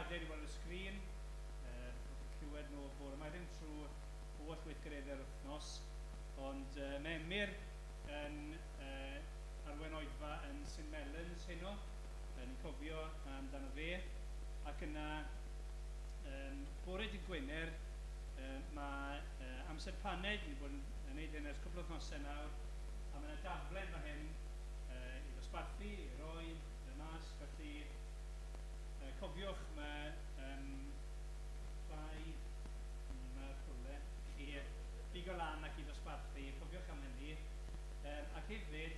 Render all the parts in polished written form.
Dyddiadau wedi bod ar y sgrin, clywed nhw bore yma, ddim trwy holl weithgareddau'r wythnos, ond mae Emyr yn arwain oedfa yn St Mellons heno, ni'n cofio amdano fe, ac yna bore dydd Gwener mae amser paned, ni wedi bod yn gwneud hyn ers cwpl o wythnosau nawr, a mae yna daflen fan hyn i ddosbarthu, i roi mas, felly cofiwch mae rhai yma rhywle i bigo lan ac i ddosbarthu, cofiwch am hynny. Ac hefyd,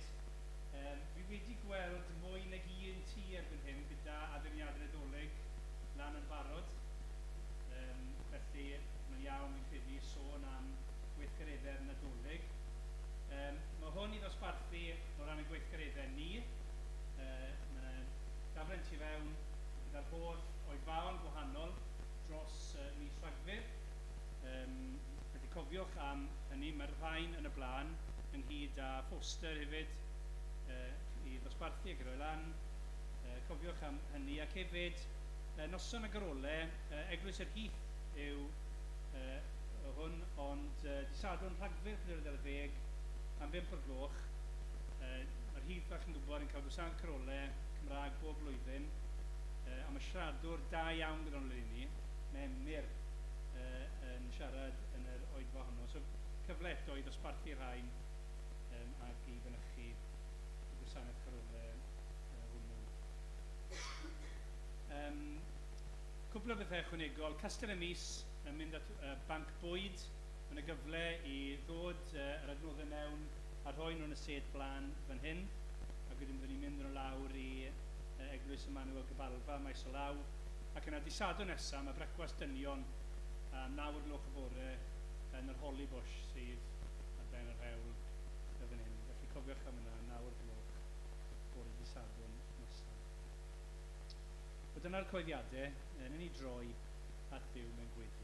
fi wedi gweld mwy nag un tŷ erbyn hyn gyda addurniadau Nadolig lan yn barod. Felly, mae'n iawn fi'n credu sôn am gweithgareddau'r Nadolig. Mae hwn i ddosbarthu o ran y gweithgareddau ni. Mae yna daflen tu fewn gyda'r holl oedfaon gwahanol dros mis Rhagfyr. Felly cofiwch am hynny, mae'r rhain yn y blaen, ynghyd â phoster hefyd i ddosbarthu ac i roi lan. Cofiwch am hynny, ac hefyd noson y Gorole, Eglwys yr Heath yw hwn, ond dydd Sadwrn Rhagfyr 24 am 5 o'r gloch. Mae'r Heath, fel chi'n gwybod, yn cael gwasanaeth Corole Cymraeg bob blwyddyn, a mae siaradwr da iawn gyda nhw eleni, mae Emyr yn siarad yn yr oedfa honno. So cyfle eto i ddosbarthu rhain ac i fynychu y gwasanaeth Corole hwnnw. Cwpl o bethau ychwanegol. Castell y Mis yn mynd at banc bwyd. Mae yna gyfle i ddod yr adnoddau mewn a rhoi nhw yn y sedd blaen fan hyn. Ac wedyn byddwn ni'n mynd nhw lawr i Eglwys Emmanuel Gabalfa, maes o law. Ac yna dydd Sadwrn nesaf, mae brecwast dynion am 9 o'r gloch y bore yn yr Holly Bush sydd ar ben yr hewl y fan hyn. Felly cofiwch am yna, 9 o'r gloch bore dydd Sadwrn nesaf. Wel, dyna'r coeddiadau. Newn ni droi at Dduw mewn gweddi.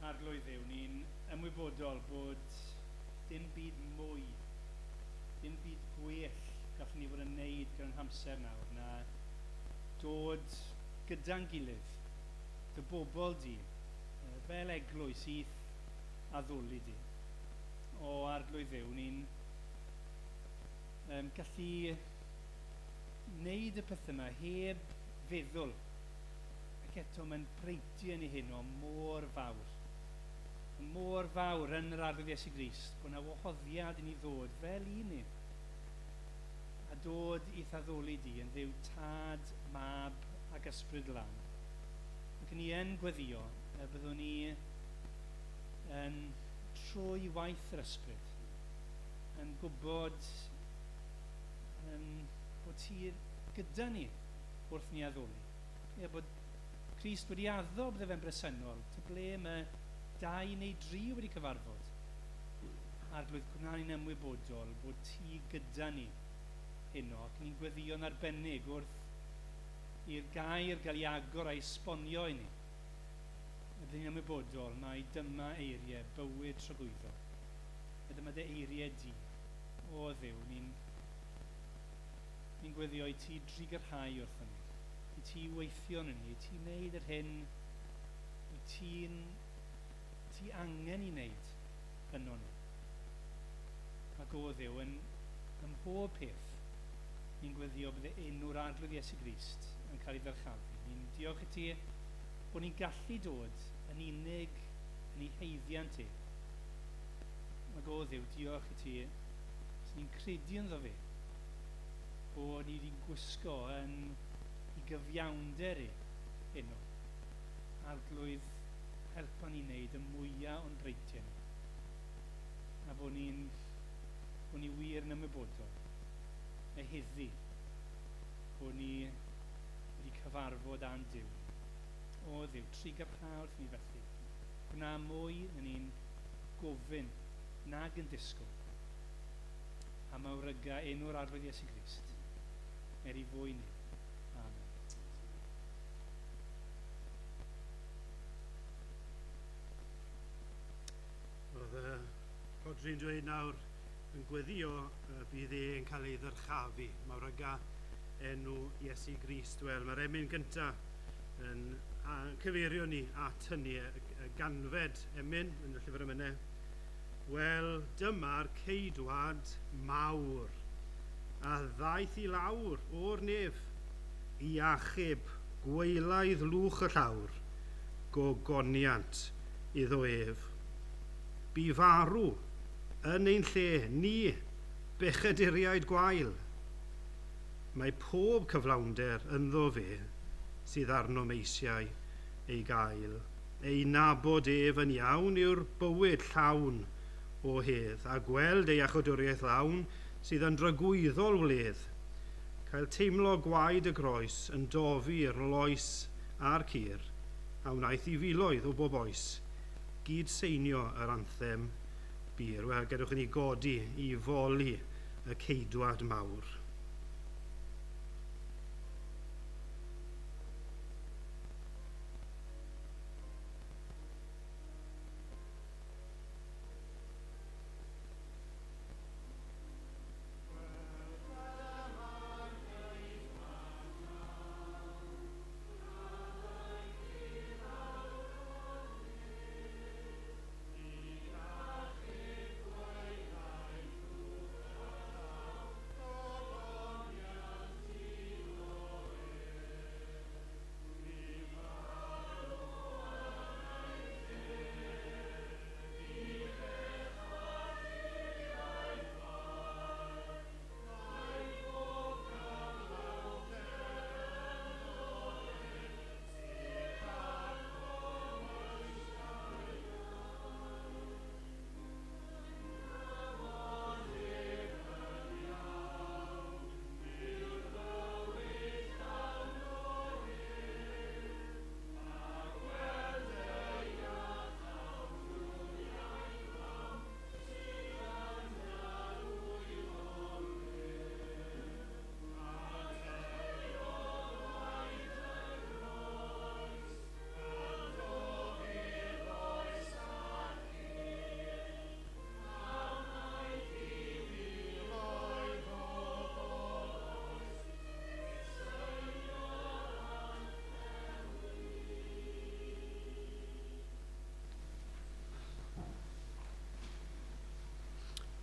Arglwydd Dduw, ni'n ymwybodol bod dim byd mwy, dim byd gwell gallwn ni fod yn wneud gyda'n hamser nawr na dod gyda'n gilydd, dy bobl di, fel eglwys i'th addoli di. O Arglwydd Dduw, ni'n gallu wneud y pethau yma heb feddwl, ac eto mae'n breintiau ni hyn o mor fawr. Mor fawr yn yr Arglwydd Iesu Grist, bod yna wahoddiad i ni ddod fel un ni, a dod i'th addoli di yn Dduw Tad, Mab ac Ysbryd Glân. Ac ni yn gweddio y byddwn ni yn trwy waith yr Ysbryd yn gwybod bod ti gyda ni wrth ni addoli. Ie, bod Crist wedi addo bydde fe'n bresennol, ta ble mae 2 neu 3 wedi cyfarfod. Arglwydd, gwna ni'n ymwybodol bod ti gyda ni heno, ac ni'n gweddïo'n arbennig wrth i'r gair gael ei agor a'i esbonio i ni. Ydyn ni'n ymwybodol mai dyma eiriau bywyd tragwyddol. A dyma dy eiriau di. O Dduw, ni'n ni gweddio i ti drugarhau wrthon ni, i ti weithio yn ni, i ti wneud yr hyn i ti'n ti angen i wneud yno ni. Ac o Dduw, yn ym mhob peth, ni'n gweddio bydde enw'r Arglwydd Iesu Grist yn cael ei ddyrchafu. Ni'n diolch i ti bod ni'n gallu dod yn unig yn ei haeddiant i. Ac o Dduw, diolch i ti, os ni'n credu ynddo fe, bod ni wedi gwisgo yn ei gyfiawnder i heno. Arglwydd, helpa ni wneud y mwyaf o'n breintiau ni. A bod ni'n bod ni wir yn ymwybodol y heddi bod ni wedi cyfarfod â'n Duw. O Dduw, trugarha wrth ni felly. Gwna mwy na ni'n gofyn nag yn disgwyl. A mawryga enw'r Arglwydd Iesu Grist, er i fwy ni. Amen. Oedd Rhodri'n dweud nawr yn gweddio bydd e'n cael ei ddyrchafu. Mawryga enw Iesu Grist. Wel, mae'r emyn gyntaf yn cyfeirio ni at hynny, y ganfed emyn yn y llyfr emynau. Wel, dyma'r ceidwad mawr a ddaeth i lawr o'r nef i achub gwaelaidd lwch y llawr, gogoniant iddo ef. Bu farw yn ein lle, ni, bechaduriaid gwael. Mae pob cyflawnder ynddo fe sydd arnom eisiau ei gael. Ei nabod ef yn iawn yw'r bywyd llawn o hedd, a gweld ei iachawdwriaeth lawn sydd yn dragwyddol wledd. Cael teimlo gwaed y groes yn dofi'r loes a'r cur, a wnaeth i filoedd o bob oes gyd-seinio yr anthem bur. Wel, gadewch i ni godi i foli y ceidwad mawr.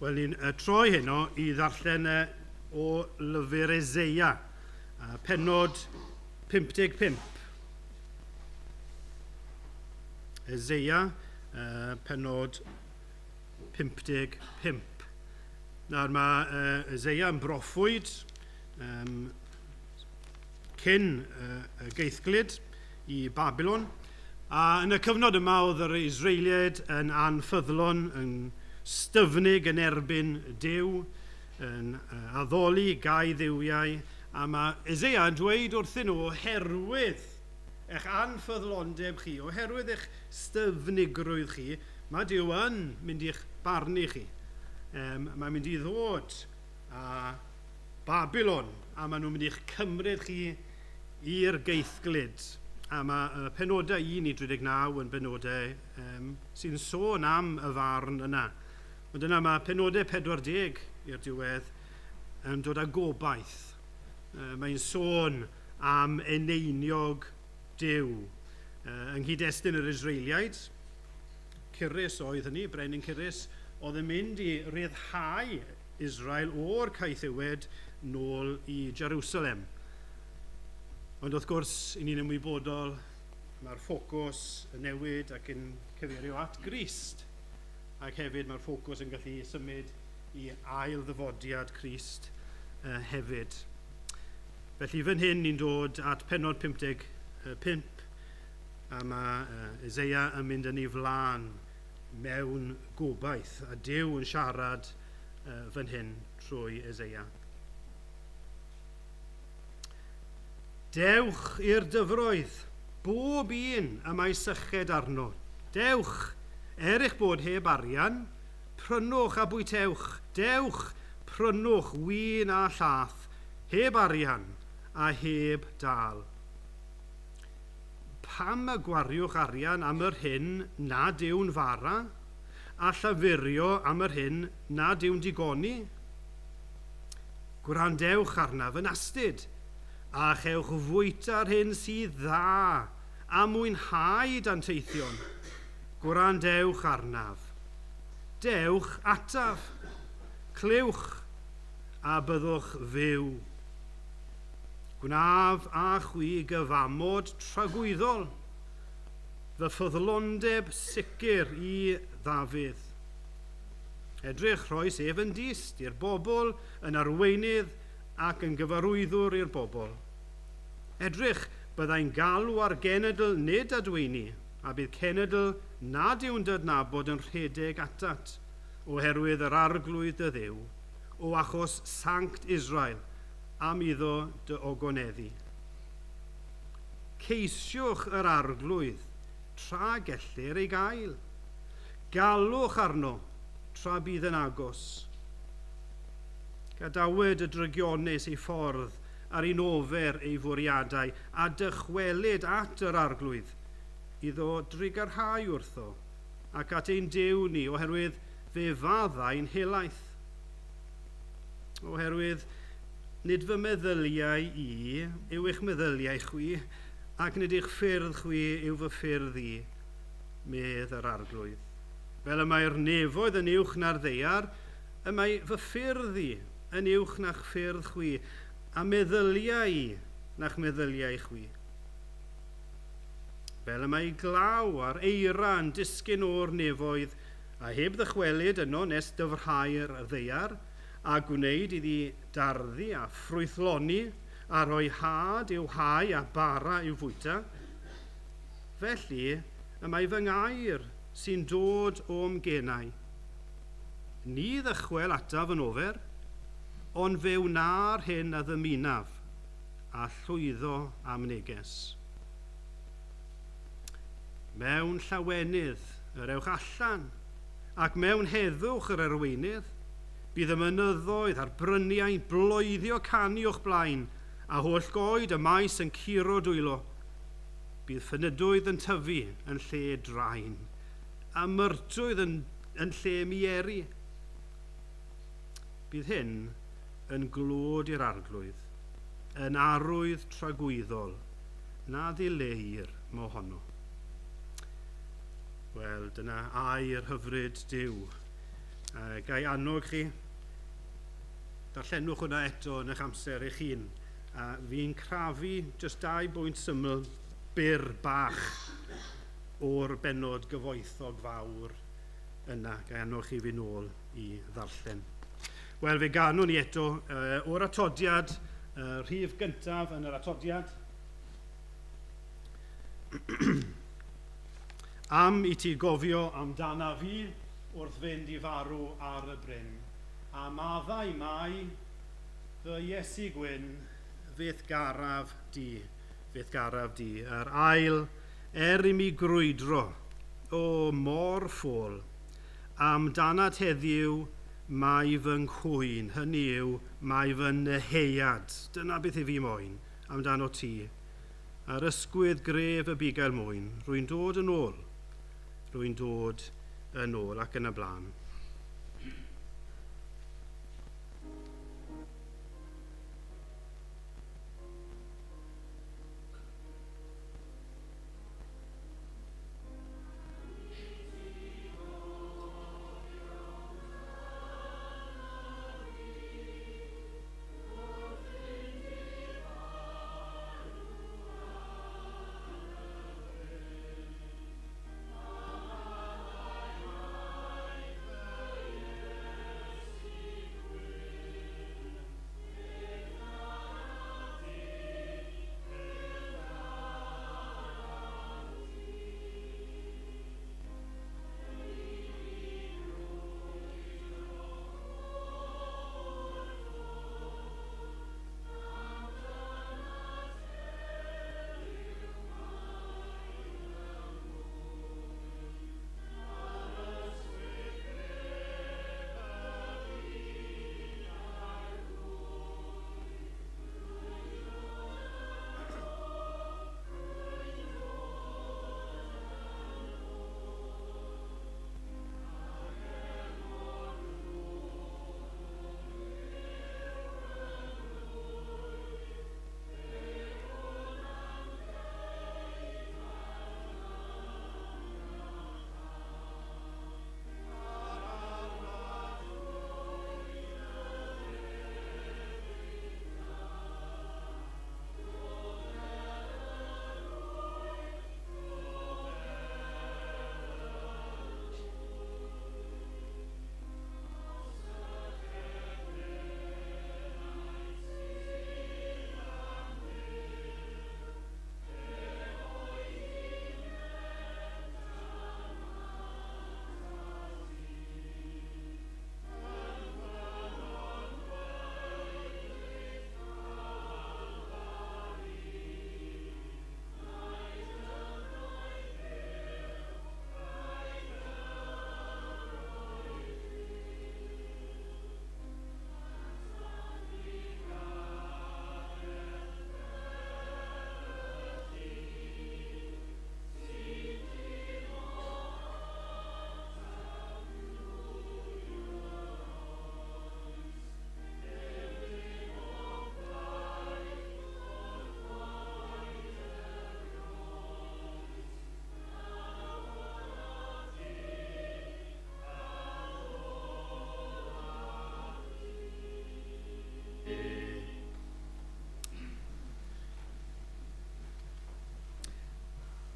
Wel, ni'n troi heno i ddarllen o lyfr Eseia, pennod 55. Eseia, pennod 55. Nawr mae Eseia yn broffwyd cyn y geithglyd i Babylon, a yn y cyfnod yma oedd yr Israeliaid yn anffyddlon, yn styfnig yn erbyn Duw, yn addoli gau dduwiau, a mae Eseia yn dweud wrthyn nhw, oherwydd eich anffyddlondeb chi, oherwydd eich styfnigrwydd chi, mae Duw yn mynd i'ch barnu chi. Mae'n mynd i ddod â Babylon, a maen nhw'n mynd i'ch cymryd chi i'r geithglyd. A mae penodau 1 i 39 yn benodau sy'n sôn am y farn yna. Ond yna mae penodau 40 i'r diwedd yn dod â gobaith. Mae'n sôn am eneiniog Duw. Yng nghyd-destun yr Israeliaid, Cyrus oedd hynny, Brenin Cyrus, oedd yn mynd i ryddhau Israel o'r caethiwed nôl i Jerusalem. Ond wrth gwrs, i ni'n ymwybodol, mae'r ffocws yn newid ac yn cyfeirio at Grist. Ac hefyd mae'r ffocws yn gallu symud i ail ddyfodiad Crist hefyd. Felly fan hyn ni'n dod at pennod 55, a mae Eseia yn mynd yn ei flaen mewn gobaith, a Duw yn siarad fan hyn trwy Eseia. Dewch i'r dyfroedd, bob un y mae syched arno. Dewch, er eich bod heb arian, prynwch a bwytewch. Dewch, prynwch win a llath, heb arian a heb dâl. Pam y gwariwch arian am yr hyn nad yw'n fara, a llafurio am yr hyn nad yw'n digoni? Gwrandewch arnaf yn astud, a chewch fwyta'r hyn sydd dda, a mwynhau danteithion. Gwrandewch arnaf. Dewch ataf. Clywch a byddwch fyw. Gwnaf a chwi gyfamod tragwyddol, fy ffyddlondeb sicr i Ddafydd. Edrych, rhoes ef yn dyst i'r bobl, yn arweinydd ac yn gyfarwyddwr i'r bobl. Edrych, byddai'n galw ar genedl nid adweini, a bydd cenedl nad yw'n dydnabod yn rhedeg atat, oherwydd yr arglwydd dy Dduw, o achos Sanct Israel, am iddo dy ogoneddu. Ceisiwch yr arglwydd, tra gellir ei gael. Galwch arno, tra bydd yn agos. Gadawyd y drygionus ei ffordd ar un ofer ei fwriadau a dychwelyd at yr arglwydd iddo drugarhau wrtho ac at ein Duw ni, oherwydd fe faddai'n helaeth. Oherwydd nid fy meddyliau i yw eich meddyliau chwi, ac nid eich ffyrdd chwi yw fy ffyrdd i, medd yr arglwydd. Fel y mae'r nefoedd yn uwch na'r ddaear, y mae fy ffyrdd i yn uwch na'ch ffyrdd chwi, a meddyliau i na'ch meddyliau chwi. Fel y mae glaw a'r eira yn disgyn o'r nefoedd, a heb ddychwelyd yno nes dyfrhau'r ddaear, a gwneud iddi darddu a ffrwythloni, a rhoi had i'w hau a bara i'w fwyta, felly y mae fy ngair sy'n dod o'm genau. Ni ddychwel ataf yn ofer, ond fe wna'r hyn a ddymunaf, a llwyddo am neges. Mewn llawenydd yr ewch allan, ac mewn heddwch yr arweinydd, bydd y mynyddoedd a'r bryniau'n bloeddio canu o'ch blaen, a holl goed y maes yn curo dwylo. Bydd ffynydwydd yn tyfu yn lle drain, a myrtwydd yn lle mieri. Bydd hyn yn glod i'r arglwydd, yn arwydd tragwyddol, na ddileir mohono. Wel, dyna air hyfryd Duw. Ga i annog chi, darllenwch hwnna eto yn eich amser eich hun. Fi'n crafu jyst 2 bwynt syml byr bach o'r bennod gyfoethog fawr yna. Ga i annog chi fi nôl i ddarllen. Wel, fe ganwn ni eto o'r atodiad, rhif gyntaf yn yr atodiad. Am i ti gofio amdana fi wrth fynd i farw ar y bryn, a maddau mai fy Iesu gwyn, fe'th garaf di, fe'th garaf di. Yr ail, er i mi grwydro, o mor ffôl, amdanat heddiw mae fy nghwyn, hynny yw, mae fy nyheuad. Dyna beth i fi moyn, amdano ti. A'r ysgwydd gref y bugail mwyn, rwy'n dod yn ôl, rwy'n dod yn ôl ac yn y blaen.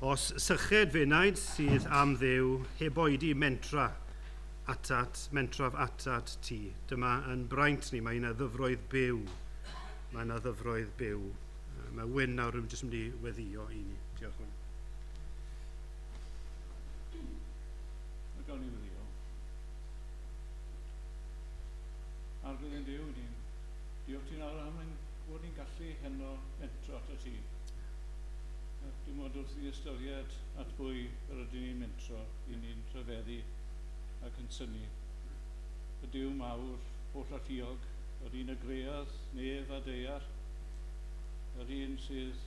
Os syched fenaid sydd am Dduw, heb oedi mentra atat, mentraf atat ti. Dyma yn braint ni, mae yna ddyfroedd byw. Mae yna ddyfroedd byw. Mae Wyn nawr yn jyst mynd i weddio i ni. Diolch Wyn. Mae gawn ni weddio. Arglwydd ein Duw, ni'n diolch ti'n awr am ein bod ni'n gallu heno mentro ato ti. Ac dim ond wrth i ystyried at bwy yr ydyn ni'n mentro, i ni'n rhyfeddu ac yn synnu. Y Duw mawr, holl alluog, yr un y greodd nef a daear, yr un sydd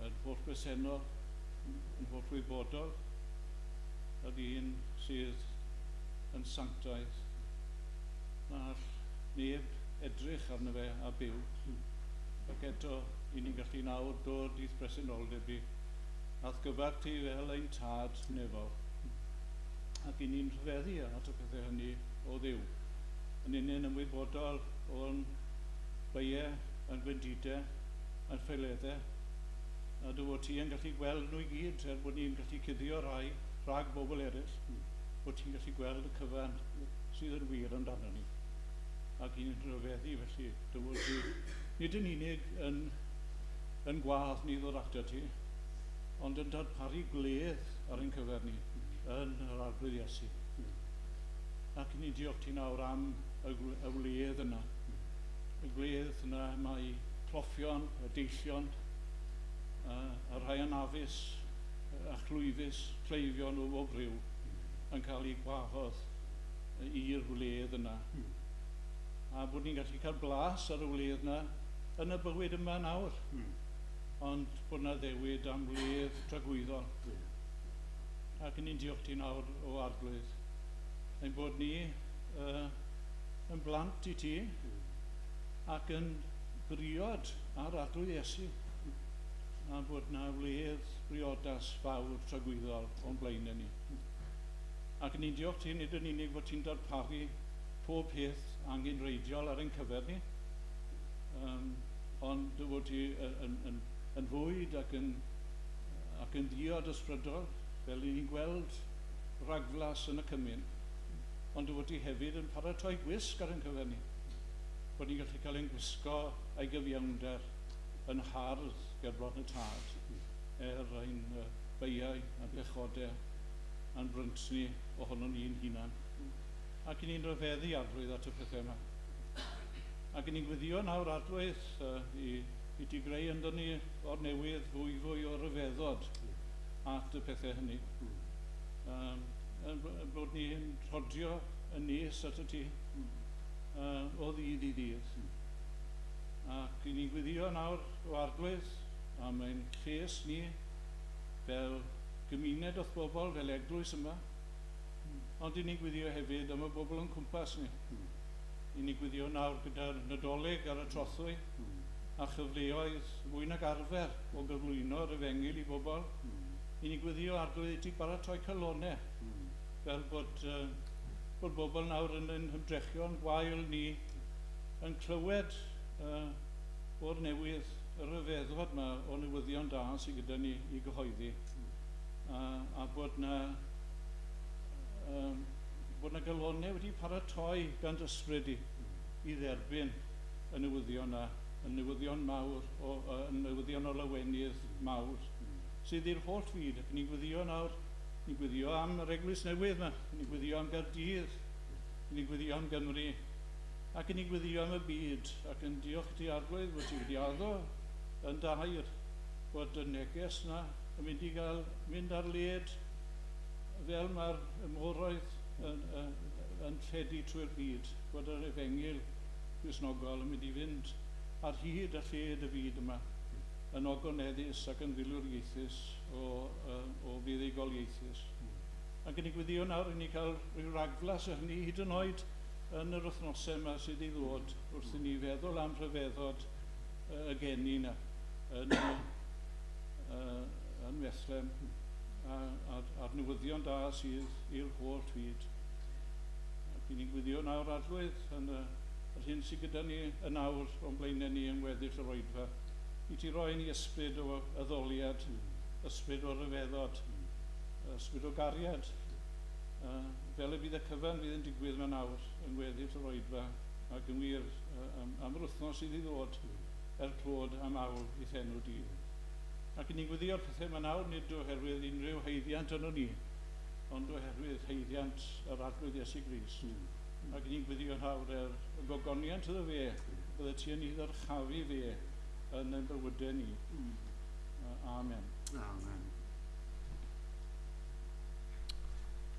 yn holl bresennol, yn holl wybodol, yr un sydd yn sanctaidd. Na all neb edrych arno fe a byw. Ac eto, i ni'n gallu nawr dod i'th presenoldeb i, a'th gyfarch ti fel ein tad nefol. Ac i ni'n rhyfeddu at y pethau hynny o Dduw. Yn unig ymwybodol o'n beiau, yn gwendidau, yn ffaeleddau, a dy fod ti yn gallu gweld nhw i gyd, er bod ni'n gallu cuddio rhai rhag bobl eraill, bod ti'n gallu gweld y cyfan sydd yn wir amdano ni. Ac i ni'n rhyfeddu felly, dy fod ti nid yn unig yn gwadd ni ddod ato ti, ond yn darparu gwledd ar ein cyfer ni yn yr Arglwydd Iesu. Ac i ni diolch ti nawr am y wledd yna. Y gwledd yna mae cloffion, y deillion, y rhai anafus, a chlwyfus, cleifion o bob rhyw, yn cael eu gwahodd i'r wledd yna. A bod ni'n gallu cael blas ar y wledd yna yn y bywyd yma nawr. Ond bod yna ddewid am wledd tragwyddol. Ac ni'n diolch ti nawr o Arglwydd, ein bod ni yn blant i ti ac yn briod ar Arglwydd Iesu, a bod yna wledd briodas fawr tragwyddol o'n blaenau ni. Ac ni'n diolch ti nid yn unig fod ti'n darparu pob peth angenrheidiol ar ein cyfer ni, ond dy fod ti yn fwyd ac yn ddiod ysbrydol, fel i ni'n gweld rhagflas yn y cymun, ond dy fod ti hefyd yn paratoi gwisg ar ein cyfer ni, bod ni'n gallu cael ein gwisgo a'i gyfiawnder yn hardd ger bron y Tad, er ein beiau a'n pechodau a'n bryntni ohono ni'n hunan. Ac i ni'n rhyfeddu Arglwydd at y pethau yma. Ac i ni'n gweddio nawr Arglwydd i ti greu ynddo ni o'r newydd fwy fwy o ryfeddod at y pethau hynny. Bod ni'n rhodio yn nes at y ti o ddydd i ddydd. Ac i ni'n gweddio nawr o Arglwydd am ein lles ni fel gymuned o'th bobl, fel eglwys yma, ond i ni'n gweddio hefyd am y bobl o'n cwmpas ni. I ni'n gweddio nawr gyda'r Nadolig ar y trothwy a chyfleoedd fwy nag arfer o gyflwyno'r efengyl i bobl. I ni'n gweddio Arglwydd i ti baratoi calonnau, fel bod bobl nawr yn ein hymdrechion gwael ni yn clywed o'r newydd, y rhyfeddod yma o newyddion da sydd gyda ni i gyhoeddi. A bod na galonnau wedi paratoi gan ysbryd i dderbyn y newyddion yna, y newyddion mawr, y newyddion o lawenydd mawr, sydd i'r holl fyd. Ac ni'n gweddio nawr, ni'n gweddio am yr eglwys newydd yma, ni'n gweddio am Gaerdydd, ni'n gweddio am Gymru, ac ni'n gweddio am y byd, ac yn diolch i ti Arglwydd bod ti wedi addo yn dair bod y neges yna yn mynd i gael mynd ar led fel mae'r moroedd yn lledu trwy'r byd, bod yr efengyl Gristnogol yn mynd i fynd ar hyd a lled y byd yma, yn ogoneddus ac yn filwriaethus o fuddugoliaethus. Ac yn ei gweddio nawr i ni cael rhyw ragflas o hynny hyd yn oed yn yr wythnosau yma sydd i ddod wrth i ni feddwl am rhyfeddod y geni yna yn Bethlehem a'r newyddion da sydd i'r holl fyd. Ac i ni'n gweddio nawr Arglwydd yn yr hyn sydd gyda ni yn awr o'n blaenau ni yn weddill yr oedfa, i ti roi ni ysbryd o addoliad ysbryd o ryfeddod, ysbryd o gariad, fel y bydd y cyfan fydd yn digwydd mewn awr yng ngweddill yr oedfa ac yn wir am yr wythnos sydd i ddod er clod am awl i'th enw di. Ac ni'n gweddïo'r pethau yma nawr nid oherwydd unrhyw haeddiant yno ni, ond oherwydd haeddiant yr Arglwydd Iesu Grist. Ac ni'n gweddio nawr er y gogoniant iddo fe, bydde ti yn ei ddyrchafu fe yn ein bywydau ni. Amen. Amen.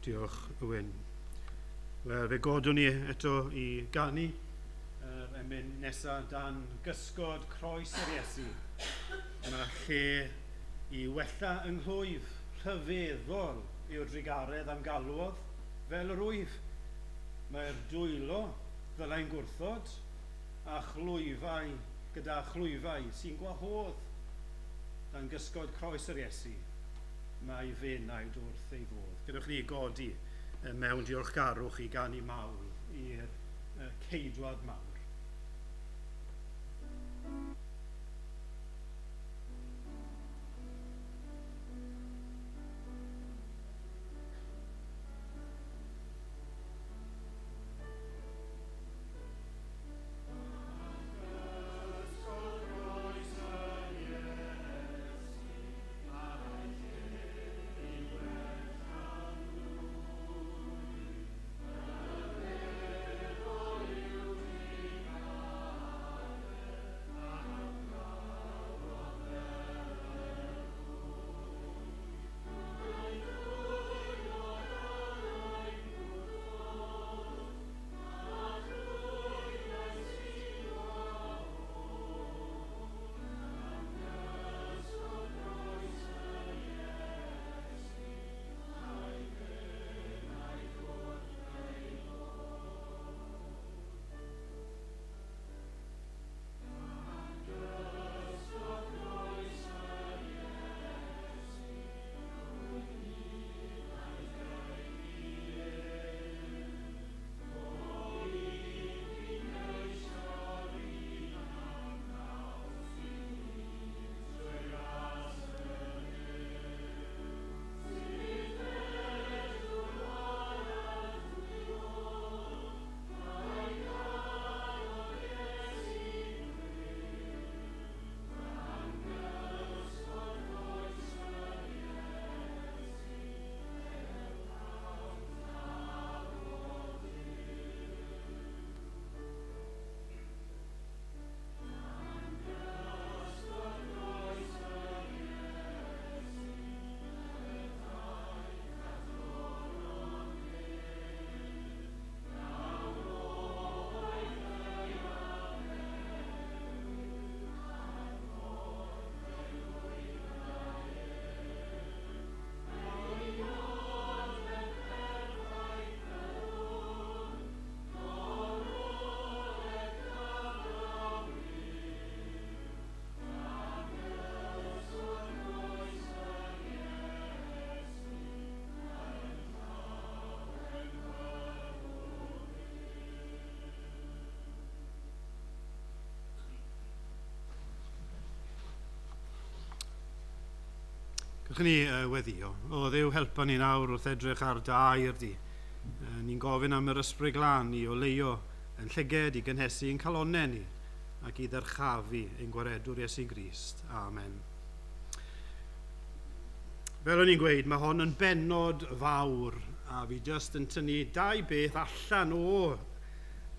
Diolch, Owen. Wel, fe godwn ni eto i ganu yr emyn nesaf dan gysgod croes yr Iesu. Mae lle i wella yng nghlwyf rhyfeddol yw'r drugaredd am galwodd fel yr wyf. Mae'r dwylo ddylai'n gwrthod a chlwyfau gyda chlwyfau sy'n gwahodd dan gysgod croes yr Iesu. Mae fenaid wrth ei fodd. Gadewch ni godi mewn diolchgarwch i ganu mawl i'r ceidwad mawr. Gewch ni weddio. O Dduw, helpa ni nawr wrth edrych ar dy air di. Ni'n gofyn am yr Ysbryd Glân i oleuo yn llyged, i gynhesu ein calonnau ni ac i ddyrchafu ein gwaredwr Iesu Grist. Amen. Fel o'n i'n gweud, mae hon yn bennod fawr a fi jyst yn tynnu dau beth allan o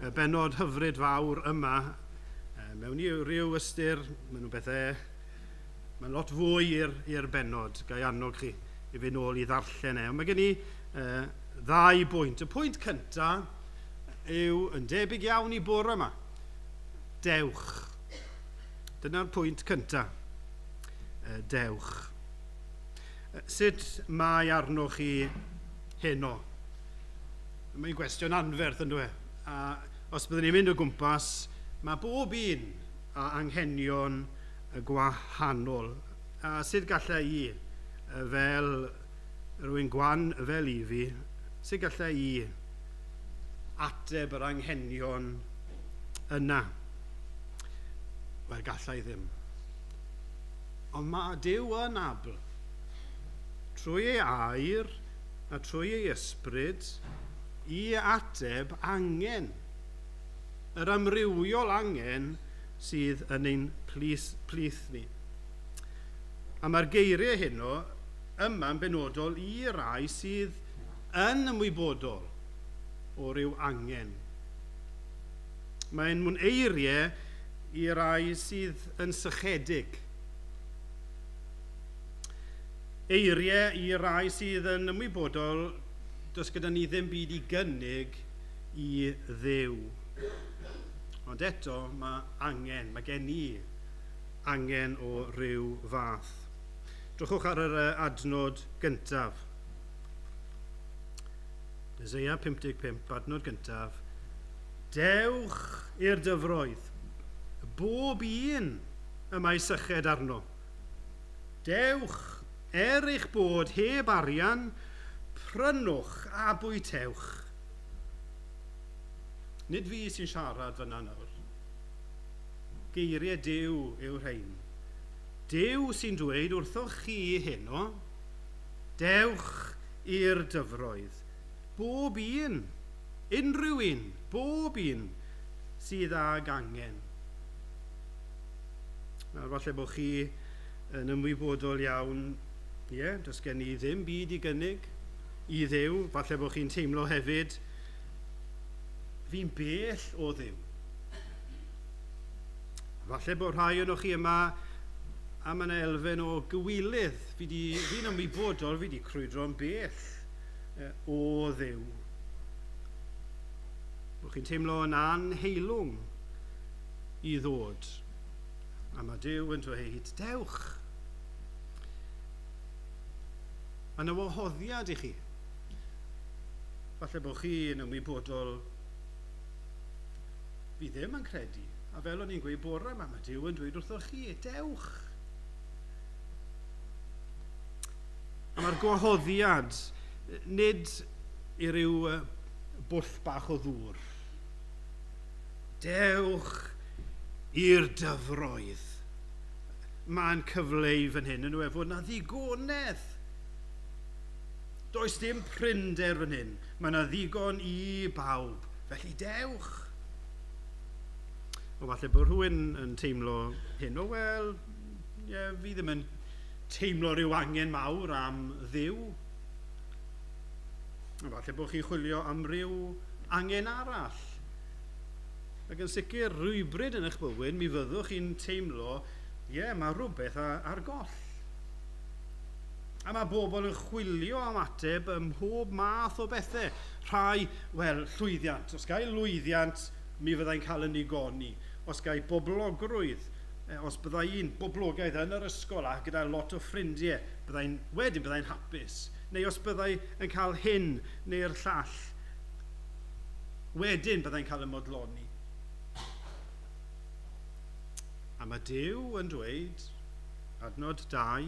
y bennod hyfryd fawr yma. Mewn i ryw ystyr, maen nhw'n bethau, mae'n lot fwy i'r bennod, ga i annog chi i fynd nôl i ddarllen e. Ond mae gen i ddau bwynt. Y pwynt cyntaf yw yn debyg iawn i bore yma. Dewch. Dyna'r pwynt cyntaf. Dewch. Sut mae arnoch chi heno? Mae'n gwestiwn anferth yn dweud. A os byddwn ni'n mynd o gwmpas, mae bob un a anghenion gwahanol. A sut gallai i, fel rhywun gwan fel i fi, sut gallai i ateb yr anghenion yna? Wel, gallai ddim. Ond mae Duw yn abl. trwy ei air a trwy ei ysbryd i ateb angen, yr amrywiol angen sydd yn ein plith ni. A mae'r geiriau heno yma'n benodol i rai sydd yn ymwybodol o ryw angen. Mae'n mwyn eiriau i rai sydd yn sychedig. Eiriau i rai sydd yn ymwybodol does gyda ni ddim byd i gynnig i Dduw. Ond eto mae angen, mae gen i angen o ryw fath. Drychwch ar yr adnod gyntaf. Eseia 55, adnod gyntaf. Dewch i'r dyfroedd, bob un y mae syched arno. Dewch, er eich bod heb arian, prynwch a bwytewch. Nid fi sy'n siarad fyna nawr. Geiriau Duw yw'r rhain. Duw sy'n dweud wrthoch chi heno, dewch i'r dyfroedd. Bob un, unrhyw un, bob un sydd ag angen. Nawr, falle bod chi yn ymwybodol iawn, ie, does gen i ddim byd i gynnig i Dduw. Falle bod chi'n teimlo hefyd, fi'n bell o Dduw. Falle bod rhai ohonoch chi yma a mae yna elfen o gywilydd. Fi'n ymwybodol, fi wedi crwydro'n bell o Dduw. Bod chi'n teimlo yn anheilwng i ddod. A mae Duw yn dweud, dewch. Mae yna wahoddiad i chi. Falle bod chi'n ymwybodol, fi ddim yn credu. A fel o'n i'n gweud bore yma, mae Duw yn dweud wrthoch chi, dewch. A mae'r gwahoddiad nid i ryw bwll bach o ddŵr. Dewch i'r dyfroedd. Mae'n cyfle i fan hyn yn yw e fod na ddigonedd. Does dim prinder fan hyn. Mae yna ddigon i bawb. Felly dewch. O, falle bod rhywun yn teimlo hyn. O, wel, ie, fi ddim yn teimlo rhyw angen mawr am Dduw. Falle bod chi'n chwilio am ryw angen arall. Ac yn sicr, rhywbryd yn eich bywyd, mi fyddwch chi'n teimlo, ie, mae rhywbeth ar goll. A mae bobl yn chwilio am ateb ym mhob math o bethau. Rhai, wel, llwyddiant. Os gai lwyddiant, mi fyddai'n cael yn nigoni. Os gai boblogrwydd, os byddai un boblogaidd yn yr ysgol a gyda lot o ffrindiau, wedyn byddai'n hapus. Neu os byddai yn cael hyn neu'r llall, wedyn byddai'n cael y modloni. A mae Duw yn dweud, adnod 2,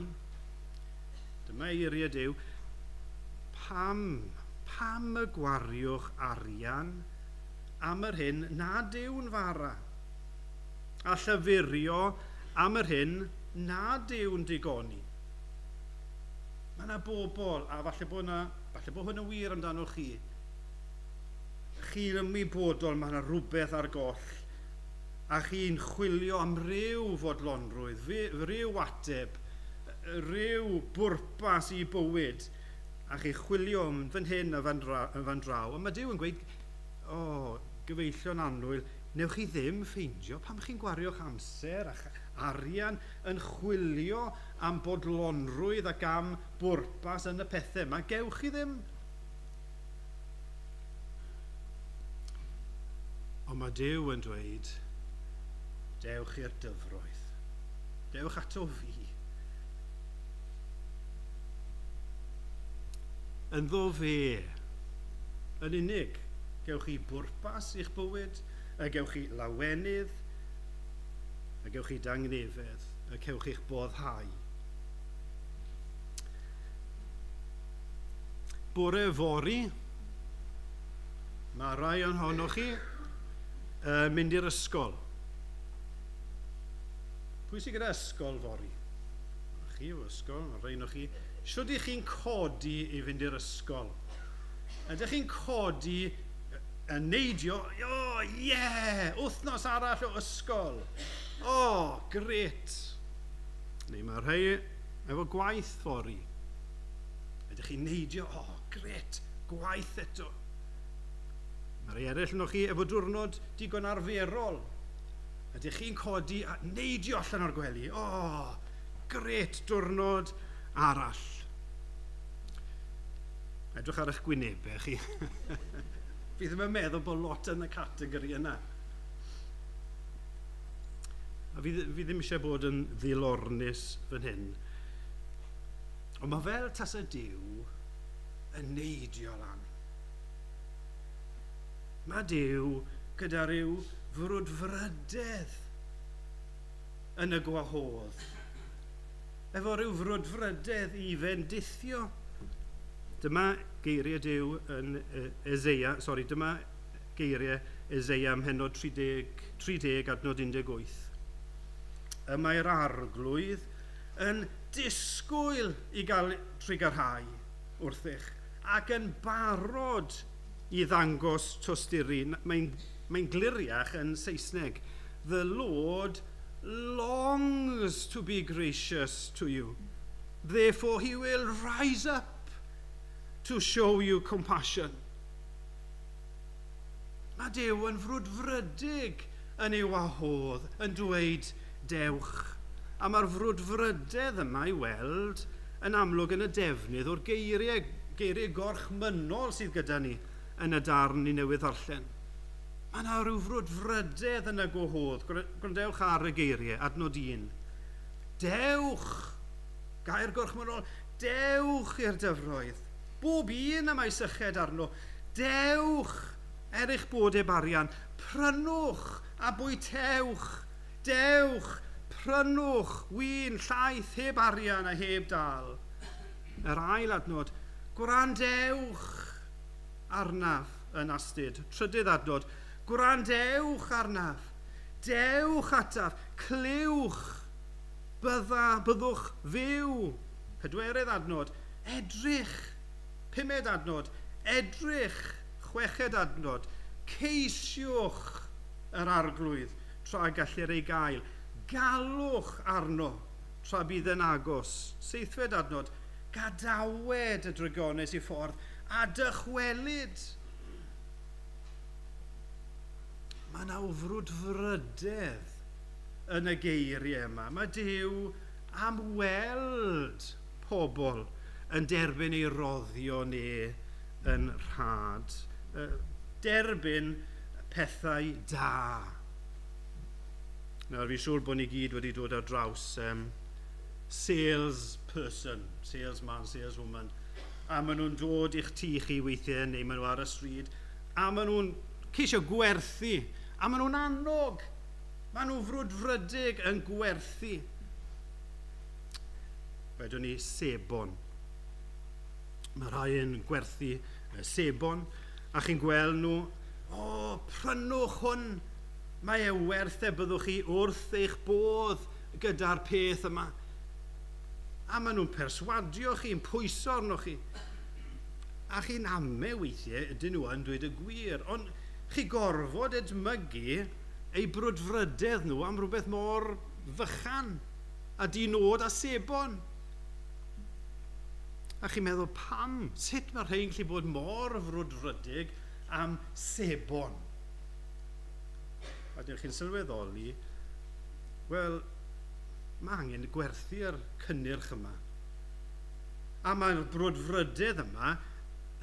dyma eiriau Duw, pam y gwariwch arian am yr hyn nad yw'n fara, a llyfurio am yr hyn nad yw'n digoni. Mae yna bobl, a falle bod hwn yn wir amdano chi, chi'n ymwybodol mae yna rhywbeth ar goll, a chi'n chwilio am ryw fodlonrwydd, ryw ateb, ryw bwrpas i bywyd, a chi'n chwilio am fan hyn a fan draw. A mae Duw yn gweud, o, gyfeillion annwyl, newch chi ddim ffeindio pam chi'n gwario'ch amser a'ch arian yn chwilio am bodlonrwydd ac am bwrpas yn y pethau yma. Gewch chi ddim. Ond mae Duw yn dweud, dewch i'r dyfroedd. Dewch ato fi. Ynddo fe, yn unig, gewch chi bwrpas i'ch bywyd, y gewch chi lawenydd, y gewch chi dangnefedd, y cewch chi'ch boddhau. Bore fory, mae rai ohonoch chi mynd i'r ysgol. Pwy sydd gyda ysgol fory? Chi o ysgol, mae rhai ohonoch chi Shwd ych chi'n codi i fynd i'r ysgol? Ydych chi'n codi yn neidio, o, oh, yeah, wythnos arall o ysgol. O, oh, grêt. Neu mae rhai efo gwaith fory. Ydych chi'n neidio, o, oh, grêt, gwaith eto. Mae rhai eraill yno chi efo diwrnod digon arferol. Ydych chi'n codi a neidio allan o'r gwely? O, oh, grêt diwrnod arall. Edrych ar eich gwynebau chi. Fi ddim yn meddwl bod lot yn y categori yna. A fi ddim eisiau bod yn ddilornus fan hyn. Ond mae fel tasa Duw yn neidio lan. Mae Duw gyda rhyw frwdfrydedd yn y gwahodd. Efo rhyw frwdfrydedd i fendithio. Dyma geiriau Duw yn Eseia, sori, dyma geiriau Eseia ym mhennod 30, 30 adnod 18. Y mae'r arglwydd yn disgwyl i gael trugarhau wrthych ac yn barod i ddangos tosturi. Mae'n gliriach yn Saesneg. The Lord longs to be gracious to you. Therefore he will rise up to show you compassion. Mae Duw yn frwdfrydig yn ei wahodd, yn dweud dewch. A mae'r frwdfrydedd yma i weld yn amlwg yn y defnydd o'r geiriau gorchmynnol sydd gyda ni yn y darn ni newydd ddarllen. Mae yna rhyw frwdfrydedd yn y gwahodd. Gwrandewch ar y geiriau, adnod 1. Dewch, gair gorchmynnol, dewch i'r dyfroedd. Bob un y mae syched arno. Dewch, er eich bod heb arian. Prynwch a bwytewch. Dewch, prynwch, win, llaeth, heb arian a heb dal. Yr ail adnod, gwrandewch arnaf yn astud. Trydydd adnod, gwrandewch arnaf, dewch ataf, clywch, byddwch fyw. Pedwerydd adnod, edrych. Pumed adnod, edrych. Chweched adnod, ceisiwch yr arglwydd tra gallir ei gael. Galwch arno tra bydd yn agos. Seithfed adnod, gadawed y drygones i ffordd a dychwelyd. Mae yna frwdfrydedd yn y geiriau yma. Mae Duw am weld pobl yn derbyn ei roddio neu yn rhad. Derbyn pethau da. Nawr, fi'n siŵr bod ni gyd wedi dod ar draws salesperson, salesman, saleswoman, a maen nhw'n dod i'ch tŷ chi weithiau, neu maen nhw ar y stryd, a maen nhw'n ceisio gwerthu, a maen nhw'n annog, maen nhw'n frwdfrydig yn gwerthu. Wedwn ni sebon. Mae rhai yn gwerthu sebon, a chi'n gweld nhw, o, prynwch hwn, mae e werth e, byddwch chi wrth eich bodd gyda'r peth yma. A maen nhw'n perswadio chi, yn pwyso arnoch chi. A chi'n ame weithiau, ydyn nhw yn dweud y gwir, ond chi gorfod edmygu eu brwdfrydedd nhw am rhywbeth mor fychan a di-nod a sebon. A chi'n meddwl, pam? Sut mae rhai'n gallu bod mor frwdfrydig am sebon? A dych chi'n sylweddoli, wel, mae angen gwerthu'r cynnyrch yma. A mae'r brwdfrydedd yma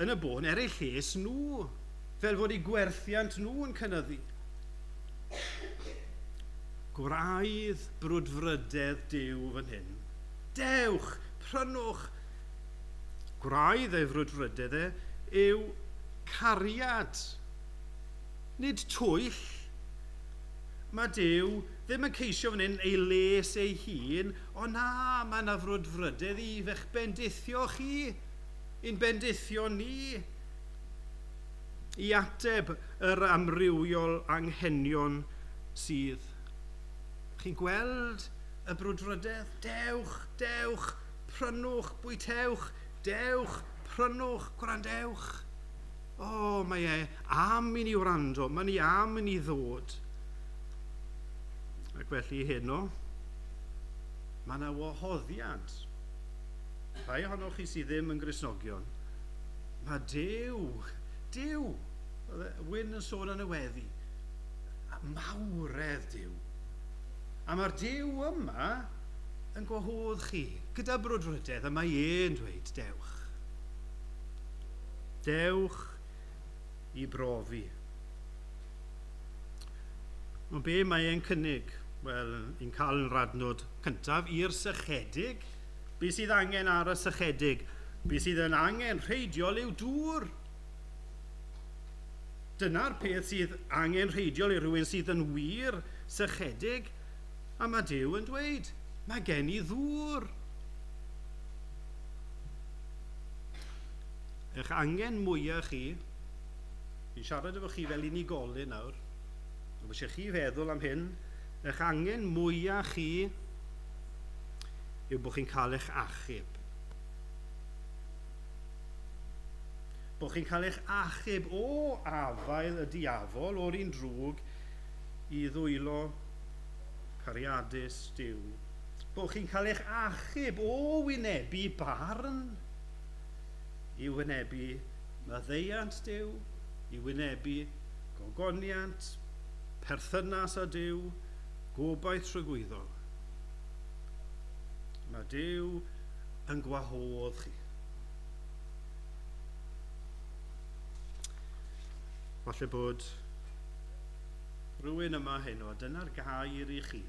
yn y bôn er eu lles nhw, fel fod eu gwerthiant nhw yn cynyddu. Gwraidd brwdfrydedd Duw fan hyn. Dewch, prynwch. Gwraidd ei frwdfrydedd e yw cariad, nid twyll. Mae Duw ddim yn ceisio fan hyn ei les ei hun, ond na, mae yna frwdfrydedd i fe'ch bendithio chi, i'n bendithio ni, i ateb yr amrywiol anghenion sydd. Chi'n gweld y brwdfrydedd? Dewch, dewch, prynwch, bwytewch, dewch, prynwch, gwrandewch. O, mae e am i ni wrando, mae ni am i ni ddod. Ac felly heno, mae yna wahoddiad. Rhai ohonoch chi sydd ddim yn Gristnogion, mae Duw, Duw, Wyn yn sôn yn y weddi, mawredd Duw. A mae'r Duw yma yn gwahodd chi gyda brwdfrydedd, a mae e'n dweud, dewch. Dewch i brofi. Ond be mae e'n cynnig? Wel, ni'n cael yn radnod cyntaf i'r sychedig. Be sydd angen ar y sychedig? Be sydd yn angen rheidiol yw dŵr. Dyna'r peth sydd angen rheidiol i rhywun sydd yn wir sychedig. A mae Duw yn dweud, mae gen i ddŵr. Eich angen mwyaf chi, fi'n siarad efo chi fel unigolyn nawr, ond eisiau chi feddwl am hyn, eich angen mwyaf chi yw bod chi'n cael eich achub. Bod chi'n cael eich achub o afael y diafol o'r un drwg i ddwylo cariadus Duw. Bod chi'n cael eich achub o wynebu barn i wynebu maddeuant Duw, i wynebu gogoniant, perthynas â Duw, gobaith tragwyddol. Mae Duw yn gwahodd chi. Falle bod rhywun yma heno, dyna'r gair i chi.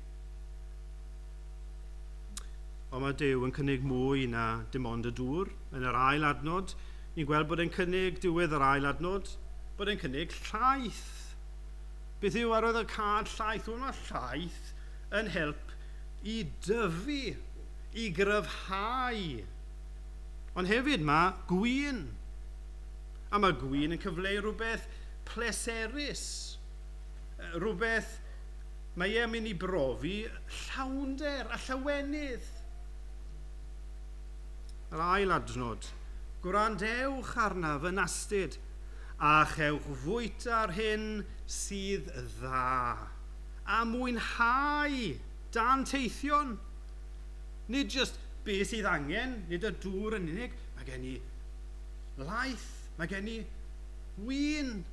Ond mae Duw yn cynnig mwy na dim ond y dŵr. Yn yr ail adnod, ni'n gweld bod e'n cynnig diwedd yr ail adnod, bod e'n cynnig llaeth. Beth yw arwydd y cad llaeth? Wel, mae llaeth yn help i dyfu, i gryfhau. Ond hefyd mae gwin. A mae gwin yn cyfleu rhywbeth pleserus. Rhywbeth mae e'n mynd i brofi llawnder a llawenydd. Yr ail adnod, gwrandewch arnaf yn astud, a chewch fwyta'r hyn sydd dda, a mwynhau danteithion. Nid just be sydd angen, nid y dŵr yn unig, mae gen i laeth, mae gen i win.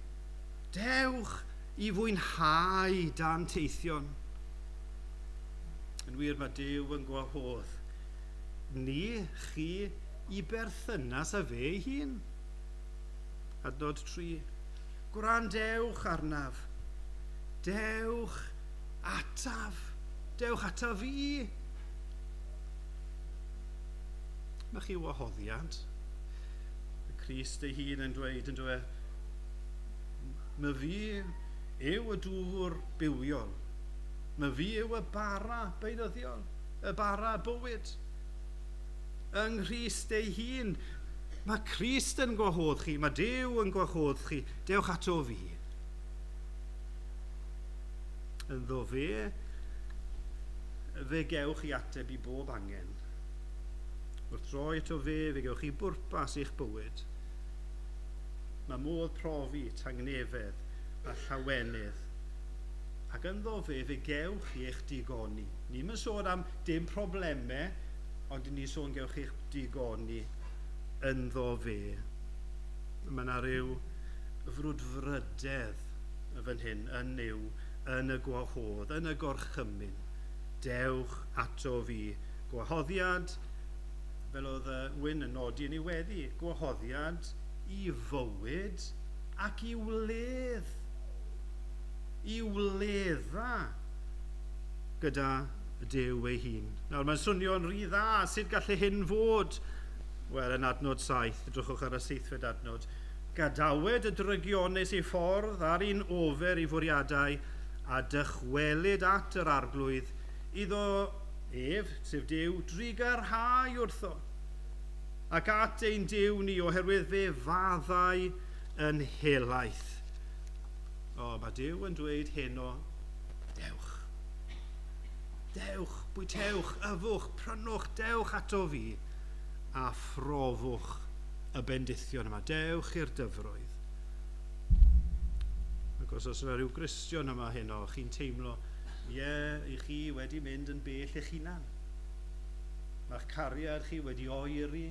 Dewch i fwynhau danteithion. Yn wir, mae Duw yn gwahodd ni, chi, i berthynas â fe ei hun. Adnod 3. Gwrandewch arnaf. Dewch ataf. Dewch ataf fi. Mae chi wahoddiad. Y Crist ei hun yn dweud yn dweud, mae fi yw y dŵr bywiol. Mae fi yw y bara beunyddiol, y bara bywyd. Yng Nghrist ei hun, mae Crist yn gwahodd chi, mae Duw yn gwahodd chi, dewch ato fi. Ynddo fe, fe gewch chi ateb i bob angen. Wrth droi ato fe, fe gewch chi bwrpas i'ch bywyd. Mae modd profi tangnefedd a llawenydd. Ac ynddo fe, fe gewch chi eich digoni. Ni'n mynd sôn am dim problemau, ond ni'n sôn gewch chi'ch digoni ynddo fe. Mae yna rhyw frwdfrydedd fan hyn yn Nuw, yn y gwahodd, yn y gorchymyn. Dewch ato fi. Gwahoddiad, fel oedd Wyn yn nodi yn ei weddi, gwahoddiad i fywyd ac i wledd. I wledda gyda Duw ei hun. Nawr, mae'n swnio'n rhy dda. Sut gallai hyn fod? Wel, yn adnod 7, edrychwch ar y 7fed adnod. Gadawed y drygionus ei ffordd ar un ofer ei fwriadau a dychwelyd at yr arglwydd iddo ef, sef Duw, drugarhau wrtho ac at ein Duw ni oherwydd fe faddau yn helaeth. O, mae Duw yn dweud heno, dewch. Dewch, bwytewch, yfwch, prynwch, dewch ato fi. a phrofwch y bendithion yma. Dewch i'r dyfroedd. Ac os oes yna rhyw Gristion yma heno, chi'n teimlo, ie, i chi wedi mynd yn bell eich hunan. Mae'ch cariad chi wedi oeri,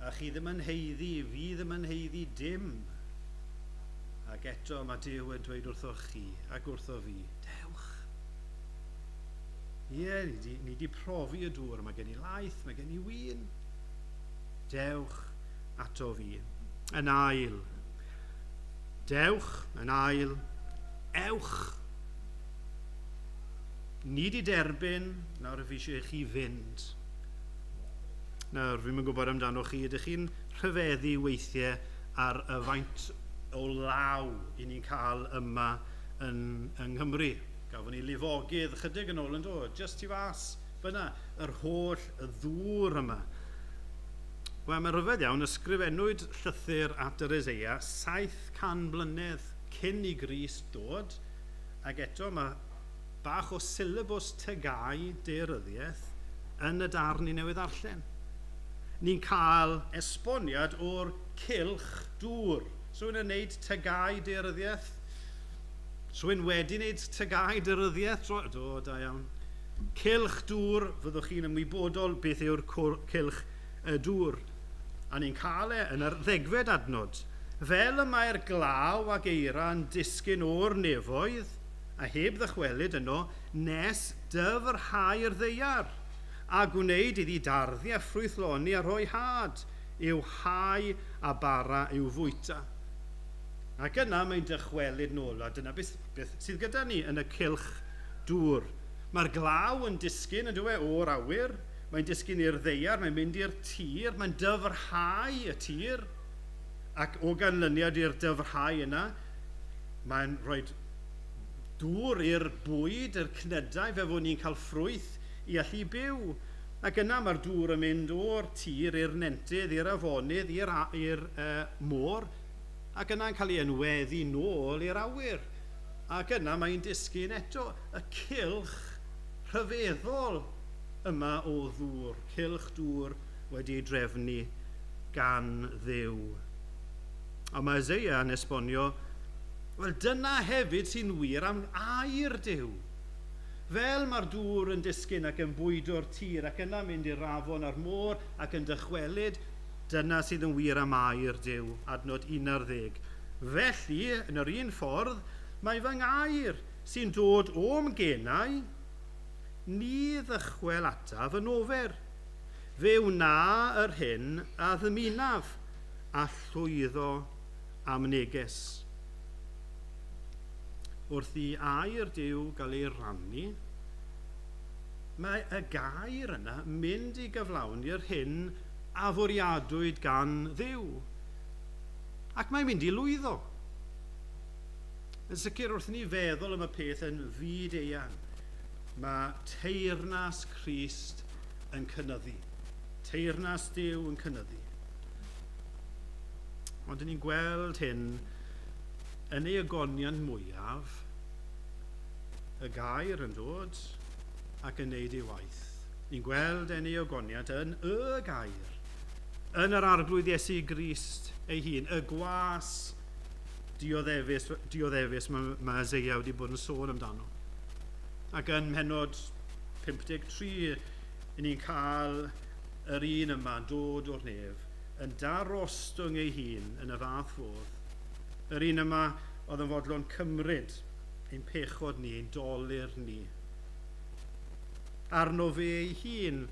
a chi ddim yn haeddu, fi ddim yn haeddu dim. Ac eto mae Duw yn dweud wrtho chi ac wrtho fi, dewch. Ie, ni di profi y dŵr, mae gen i laeth, mae gen i win. Dewch ato fi. Yn ail, dewch, yn ail, ewch. Ni di derbyn, nawr fi eisiau chi fynd. Nawr, fi'n gwybod amdano chi, ydych chi'n rhyfeddu weithiau ar y faint o law i ni'n cael yma yng Nghymru. Gafon ni lifogydd chydig yn ôl yn dod, jyst tu fas fyna, yr holl ddŵr yma. Wel, mae'n rhyfedd iawn, ysgrifennwyd llythyr at yr Eseia 700 mlynedd cyn i Grist dod, ac eto mae bach o syllabws TGAU daearyddiaeth yn y darn ni newydd ddarllen. Ni'n cael esboniad o'r cylch dŵr. So yn wneud TGAU daearyddiaeth? Rwy'n wedi wneud TGAU daearyddiaeth? Do, da iawn. Cylch dŵr, fyddwch chi'n ymwybodol beth yw'r cylch y dŵr. A ni'n cael e yn yr 10fed adnod. Fel y mae'r glaw ac eira yn disgyn o'r nefoedd, a heb ddychwelyd yno, nes dyfrhau'r ddaear, a gwneud iddi darddu a ffrwythloni a rhoi had, i'w hau a bara i'w fwyta. Ac yna mae'n dychwelyd nôl, a dyna beth sydd gyda ni yn y cylch dŵr. Mae'r glaw yn disgyn, yn dyw e, o'r awyr, mae'n disgyn i'r ddaear, mae'n mynd i'r tir, mae'n dyfrhau y tir, ac o ganlyniad i'r dyfrhau yna, mae'n rhoi dŵr i'r bwyd, i'r cnydau, fe fod ni'n cael ffrwyth i allu byw. Ac yna mae'r dŵr yn mynd o'r tir i'r nentydd, i'r afonydd, i'r môr, ac yna'n cael ei enweddu nôl i'r awyr. Ac yna mae'n disgyn eto y cylch rhyfeddol yma o ddŵr, cylch dŵr wedi ei drefnu gan Dduw. A mae Eseia yn esbonio, wel dyna hefyd sy'n wir am air Duw. Fel mae'r dŵr yn disgyn ac yn bwydo'r tir ac yna mynd i'r afon a'r môr ac yn dychwelyd, dyna sydd yn wir am air Duw, adnod 11. Felly, yn yr un ffordd, mae fy ngair sy'n dod o'm genau, ni ddychwel ataf yn ofer. Fe wna yr hyn a ddymunaf a llwyddo am neges. Wrth i air Duw gael ei rannu, mae y gair yna mynd i gyflawni'r hyn a fwriadwyd gan Dduw. Ac mae'n mynd i lwyddo. Yn sicr wrth ni feddwl am y peth yn fyd eang, mae teyrnas Crist yn cynyddu. Teyrnas Duw yn cynyddu. Ond ni'n gweld hyn yn ei ogoniant mwyaf, y gair yn dod ac yn neud ei waith. Ni'n gweld yn ei ogoniant yn y gair, yn yr Arglwydd Iesu Grist ei hun, y gwas dioddefus mae Eseia wedi bod yn sôn amdano. Ac yn mhennod 53, ni'n cael yr un yma dod o'r nef yn darostwng ei hun yn y fath fodd. Yr un yma oedd yn fodlon cymryd ein pechod ni, ein dolur ni. Arno fe ei hun,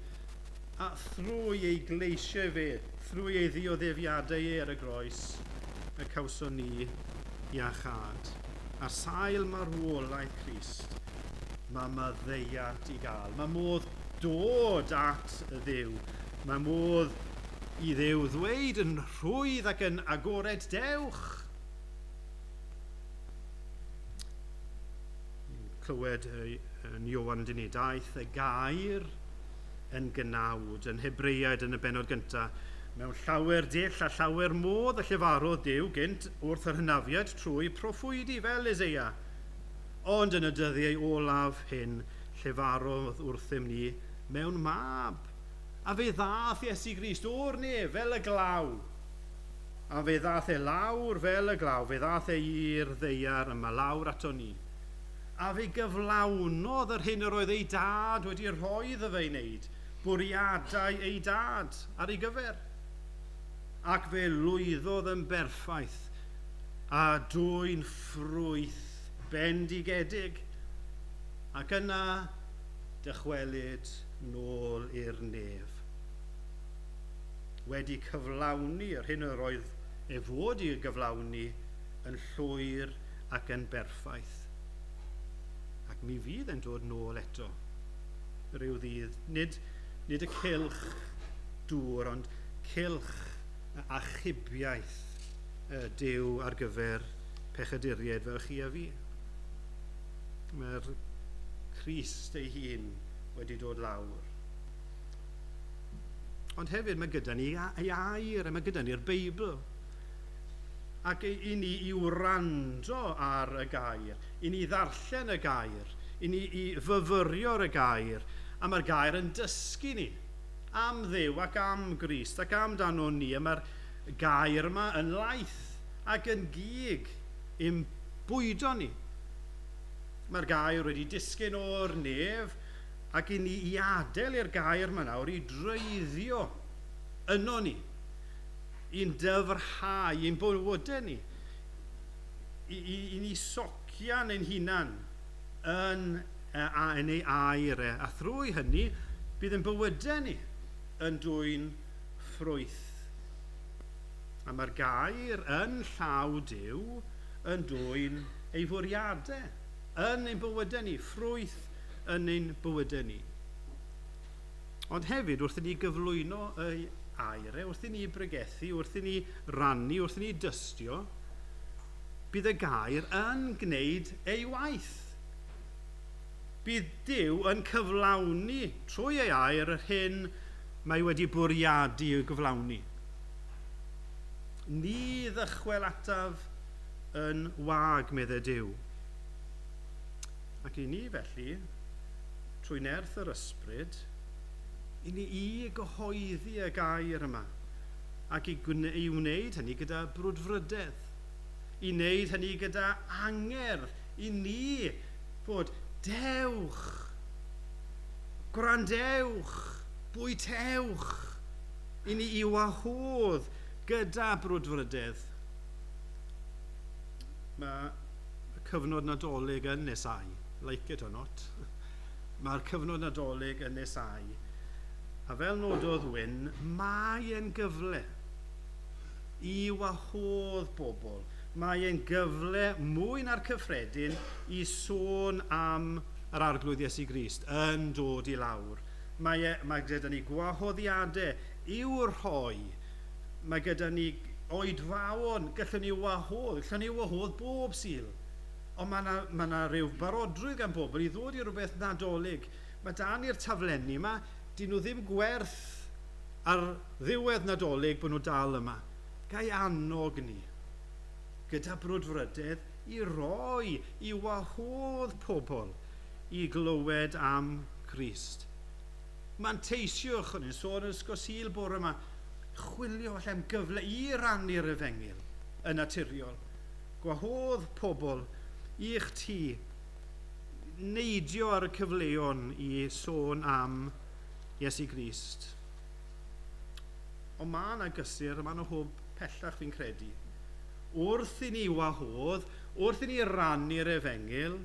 a thrwy ei gleisiau fe, thrwy ei ddioddefiadau e ar y groes, y cawson ni iachâd. Ar sail marwolaeth Crist, mae maddeuant i gael. Mae modd dod at y Dduw. Mae modd i Dduw ddweud yn rhwydd ac yn agored, dewch. Clywed yn Ioan dyn ni, daeth y gair yn gnawd, yn Hebreaid yn y bennod gyntaf. Mewn llawer dull a llawer modd y llefarodd Duw gynt wrth yr hynafiad trwy proffwydi fel Eseia. Ond yn y dyddiau olaf hyn, llefarodd wrthym ni mewn mab, A fe ddath Iesu Grist o'r nef fel y glaw. A fe ddath e lawr fel y glaw, fe ddath e i'r ddaear yma lawr ato ni. A fe gyflawnodd yr hyn yr oedd ei dad wedi rhoi iddo fe i wneud, bwriadau ei dad ar ei gyfer. Ac fe lwyddodd yn berffaith a dwyn ffrwyth bendigedig. Ac yna dychwelyd nôl i'r nef. Wedi cyflawni yr hyn yr oedd e fod i gyflawni yn llwyr ac yn berffaith. Ac mi fydd e'n dod nôl eto rhyw ddydd. Nid y cylch dŵr, ond cylch achubiaeth Duw ar gyfer pechaduriaid fel chi a fi. Mae'r Crist ei hun wedi dod lawr. Ond hefyd mae gyda ni ei air, a mae gyda ni'r Beibl. Ac i ni i wrando ar y gair, i ni ddarllen y gair, i ni i fyfyrio ar y gair, a mae'r gair yn dysgu ni am Dduw ac am Grist ac amdano ni, a mae'r gair yma yn laeth ac yn gig i'n bwydo ni. Mae'r gair wedi disgyn o'r nef ac i ni i adael i'r gair yma nawr i dreiddio yno ni, i'n dyfrhau, i'n bywydau ni, i ni socian ein hunan yn ei air e. A thrwy hynny, bydd yn bywydau ni yn dwyn ffrwyth. A mae'r gair yn llaw Duw yn dwyn ei fwriadau yn ein bywydau ni, ffrwyth yn ein bywydau ni. Ond hefyd, wrth i ni gyflwyno ei air e, wrth i ni bregethu, wrth i ni rannu, wrth i ni dystio, bydd y gair yn gwneud ei waith. Bydd Duw yn cyflawni trwy ei air yr hyn mae wedi bwriadu i'w gyflawni. Ni ddychwel ataf yn wag, meddai Duw. Ac i ni felly, trwy nerth yr ysbryd, i ni i gyhoeddi y gair yma, ac i wneud hynny gyda brwdfrydedd, i wneud hynny gyda angerdd, i ni fod dewch, gwrandewch, bwytewch, i ni i wahodd gyda brwdfrydedd. Mae y cyfnod Nadolig yn nesau, like it or not. Mae'r cyfnod Nadolig yn nesau. A fel nododd Wyn, mae e'n gyfle i wahodd bobl. Mae e'n gyfle mwy na'r cyffredin i sôn am yr Arglwydd Iesu Grist yn dod i lawr. Mae gyda ni gwahoddiadau i'w rhoi. Mae gyda ni oedfaon, gallwn ni wahodd bob Sul. Ond mae yna rhyw barodrwydd gan bobl i ddod i rhywbeth Nadolig. Mae da ni'r taflenni yma, dyn nhw ddim gwerth ar ddiwedd Nadolig bod nhw dal yma. Gai annog ni gyda brwdfrydedd i roi, i wahodd pobl i glywed am Grist. Manteisiwch, o'n i'n sôn yn Ysgol Sul bore yma, chwilio falle am gyfle i rannu'r efengyl yn naturiol. Gwahodd pobl i'ch tŷ, neidio ar y cyfleon i sôn am Iesu Grist. Ond mae yna gysur, mae yna hwb pellach fi'n credu. Wrth i ni wahodd, wrth i ni rannu'r efengyl,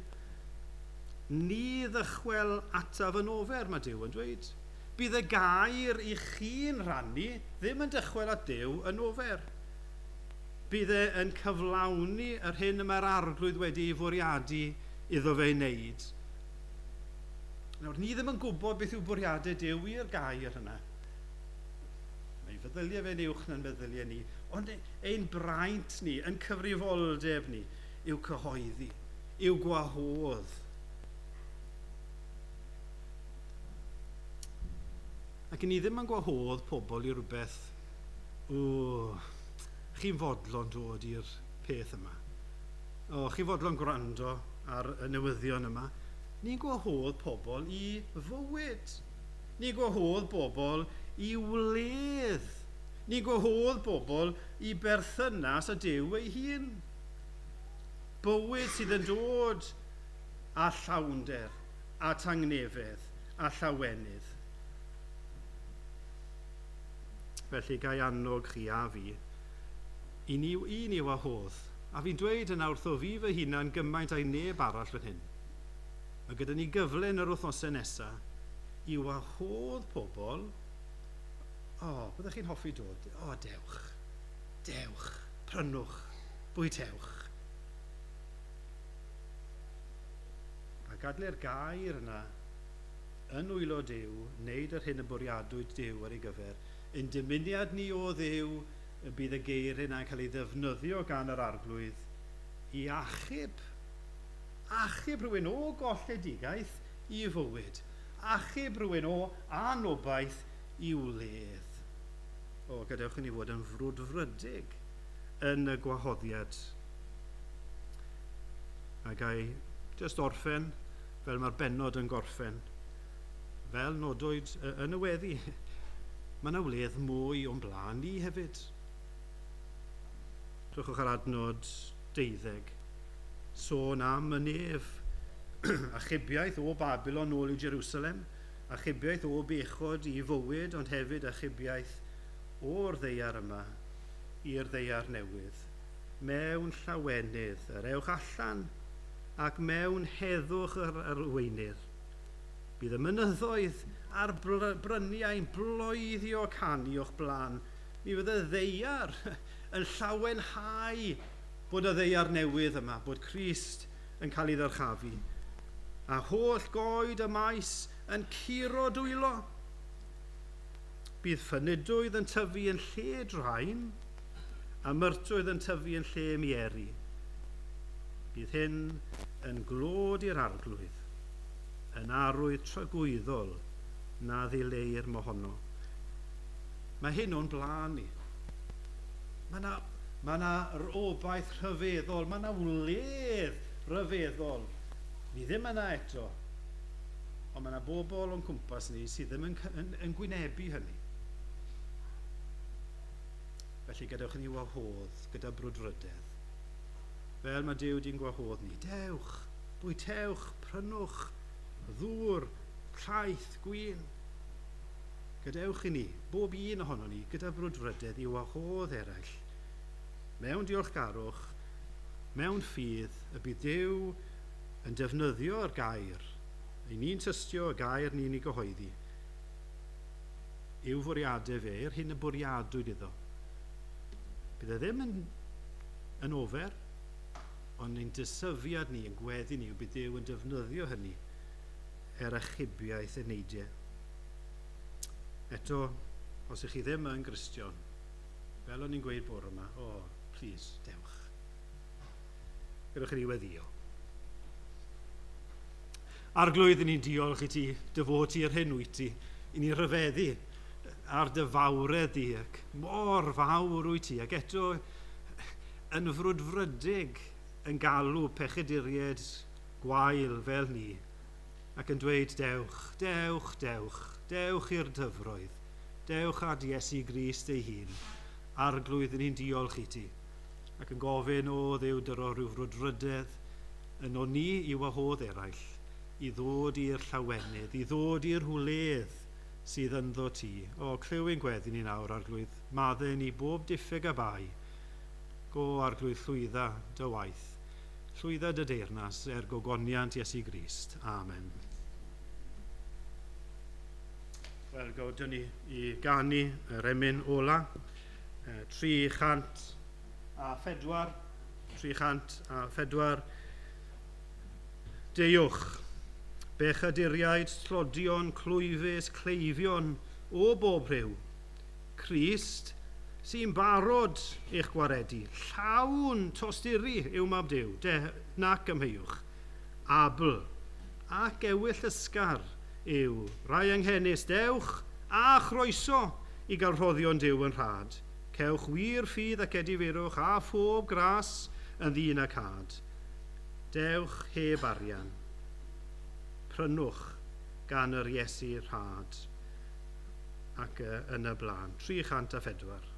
ni ddychwel ataf yn ofer, mae Duw yn dweud. Bydd y gair i chi'n rannu ddim yn dychwel at Duw yn ofer. Bydd e yn cyflawni yr hyn y mae'r Arglwydd wedi ei fwriadu iddo fe ei wneud. Nawr, ni ddim yn gwybod beth yw bwriadau Duw i'r gair yna. Mae feddyliau fe'n uwch na'n meddyliau ni, ond ein braint ni, ein cyfrifoldeb ni, yw cyhoeddi, yw gwahodd. Ac ni ddim yn gwahodd pobl i rhywbeth, chi'n fodlon dod i'r peth yma. Chi'n fodlon gwrando ar y newyddion yma. Ni'n gwahodd pobl i fywyd. Ni'n gwahodd bobl i wledd. Ni'n gwahodd bobl i berthynas â Duw ei hun. Bywyd sydd yn dod â llawnder, a tangnefedd, a llawenydd. Felly gai annog chi a fi, i ni wahodd. A fi'n dweud yna wrtho fi fy hunan gymaint â'i neb arall fan hyn. Mae gyda ni gyfle yn yr wythnosau nesaf i wahodd pobl. O, byddech chi'n hoffi dod? O, dewch. Dewch. Prynwch. Bwytewch. A gadlu'r gair yna yn wylo Duw, wneud yr hyn y bwriadwyd Duw ar ei gyfer. Yn dymuniad ni o Dduw, y bydd y geir yna'n cael ei ddefnyddio gan yr Arglwydd i achub. Achub rhywun o golledigaeth i fywyd. Achub rhywun o anobaith i wledd. O, gadewch i ni fod yn frwdfrydig yn y gwahoddiad. A gai jyst orffen fel mae'r bennod yn gorffen. Fel nodwyd yn y weddi, mae yna wledd mwy o'n blaen ni hefyd. Drychwch ar adnod 12. Sôn am y nef. Achubiaeth o Babylon nôl i Jerusalem, achubiaeth o bechod i fywyd, ond hefyd achubiaeth o'r ddaear yma i'r ddaear newydd. Mewn llawenydd, yr ewch allan ac mewn heddwch yr arweinir. Bydd y mynyddoedd a'r bryniau'n bloeddio canu o'ch blaen. Mi fydd y ddaear yn llawenhau bod y ddaear newydd yma, bod Crist yn cael ei ddyrchafu. A holl goed y maes yn curo dwylo. Bydd ffynidwydd yn tyfu yn lle drain, a myrtwydd yn tyfu yn lle mieri. Bydd hyn yn glod i'r Arglwydd, yn arwydd tragwyddol na ddileir mohono. Mae hyn o'n blaen ni. Mae yna obaith rhyfeddol, mae yna wledd rhyfeddol. Ni ddim yna eto, ond mae yna bobl o'n cwmpas ni sydd ddim yn gwynebu hynny. Felly gadewch i ni wahodd gyda brwdfrydedd. Fel mae Duw di'n gwahodd ni, dewch, bwytewch, prynwch, ddŵr, llaeth, gwin. Gadewch i ni, bob un ohono ni, gyda brwdfrydedd i wahodd eraill. Mewn diolchgarwch, mewn ffydd, y bydd Duw yn defnyddio'r gair. I ni'n tystio y gair ni'n ei gyhoeddi. I'w fwriadau fe, i'r hyn y bwriadwyd iddo. Bydd e ddim yn ofer, ond ein dysyfiad ni, yn gweddi ni, bydd Duw yn defnyddio hynny er achubiaeth eneidiau. Eto, os ych chi ddim yn Gristion, fel o'n i'n gweud bore yma, o, please, dewch. Gadewch i ni weddïo. Arglwydd, i ni'n diolch i ti, dy fod ti yr hyn wyt ti, i ni rhyfeddu ar dy fawredd di, ac mor fawr wyt ti, ac eto yn frwdfrydig yn galw pechaduriaid gwael fel ni, ac yn dweud dewch, dewch, dewch, dewch i'r dyfroedd, dewch at Iesu Grist ei hun. Arglwydd, ni'n diolch i ti, ac yn gofyn o Dduw dyro rhyw frwdfrydedd yno ni i wahodd eraill, i ddod i'r llawenydd, i ddod i'r hwledd sydd ynddo ti. O, clyw ein gweddi ni nawr, Arglwydd, maddau ni bob diffyg a bai. Go, Arglwydd, llwydda dy waith, llwydda dy deyrnas er gogoniant Iesu Grist. Amen. Wel, gawdwn ni i ganu yr emyn ola, 304, 304. Deuwch, bechaduriaid, tlodion, clwyfus, cleifion, o bob rhyw. Crist sy'n barod eich gwaredu, llawn tosturi yw mab Duw, nac ymheuwch. Abl ac ewyll ysgar yw, rai anghenus, dewch a chroeso i gael rhoddion Duw yn rhad. Cewch wir ffydd ac edifeirwch a phob gras yn ddyn ac had. Dewch heb arian. Prynwch gan yr Iesu rhad. ac yn y blaen. 304.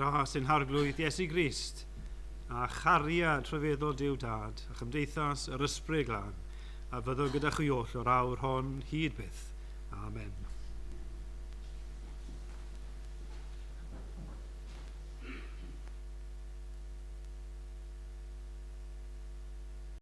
Gras ein Harglwydd Iesu Grist a chariad rhyfeddol Duw Dad a chymdeithas yr Ysbryd Glân a fyddo gyda chwi oll o'r awr hon hyd byth. Amen.